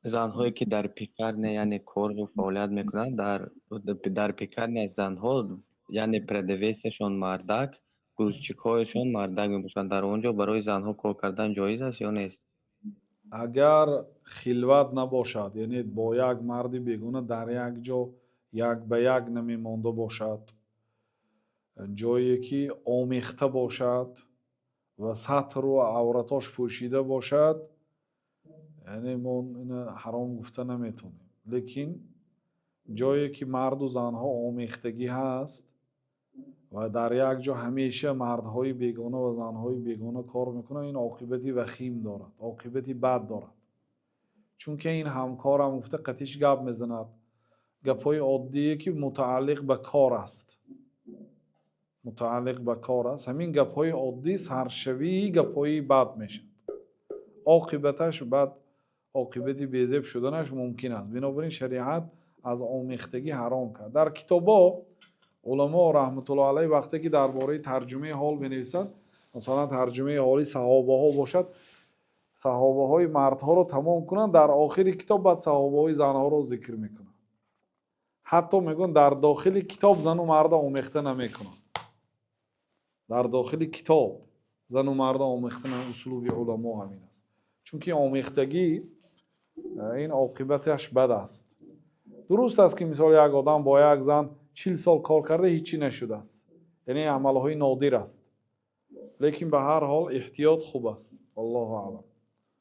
Занҳое, ки дар пекарня, яъне кору фаъолият мекунанд, дар пекарня занҳо, яъне продавецашон мардак, грузчикҳояшон мардак мебошанд. Дар он ҷо барои занҳо кор кардан ҷоиз аст ё нест? Агар хилват набошад, яъне бо як марди бегона дар як ҷо як ба як намемонда бошад, ҷое ки омехта бошад ва сатру авратош пӯшида бошад, яъне мо ина ҳаром гуфта наметавонем. Лекин ҷое ки марду занҳо омехтагӣ ҳаст ва дар як ҷо ҳамеша мардҳои бегона ва занҳои бегона кор мекунанд, ин оқибати вахим дорад, оқибати бад дорад. Чунки ин ҳамкорам гуфта қатиш гап мезанад, гапҳои оддие, ки мутааллиқ ба кор аст, мутааллиқ ба кор аст. Ҳамин гапҳои оддӣ саршавии гапҳои бад мешавад, оқибаташ бад, оқибати безеб шуданаш мумкин аст. Бинобар ин шариат аз омехтагӣ ҳаром кард. Дар китобҳо уламо раҳматуллоҳ алайҳ вақте ки дар бораи тарҷумаи ҳол менависад, масалан, тарҷумаи ҳоли саҳобаҳо бошад, саҳобаҳои мардҳоро тамом кунанд, дар охири китоб баъд саҳобаҳои занҳоро зикр мекунанд. Ҳатто мегӯянд, дар дохили китоб зану марда омехта намекунанд. Дар дохили китоб зану марда омехта. Услуби уламо ҳамин аст, чунки омехтагӣ ин оқибаташ бад аст. Дуруст аст, ки мисол як одам бо як зан 40 сол кор карда, ҳечӣ нашудааст, яъне амалҳои нодир аст, лекин ба ҳар ҳол эҳтиёт хуб аст. Аллоҳу аълам.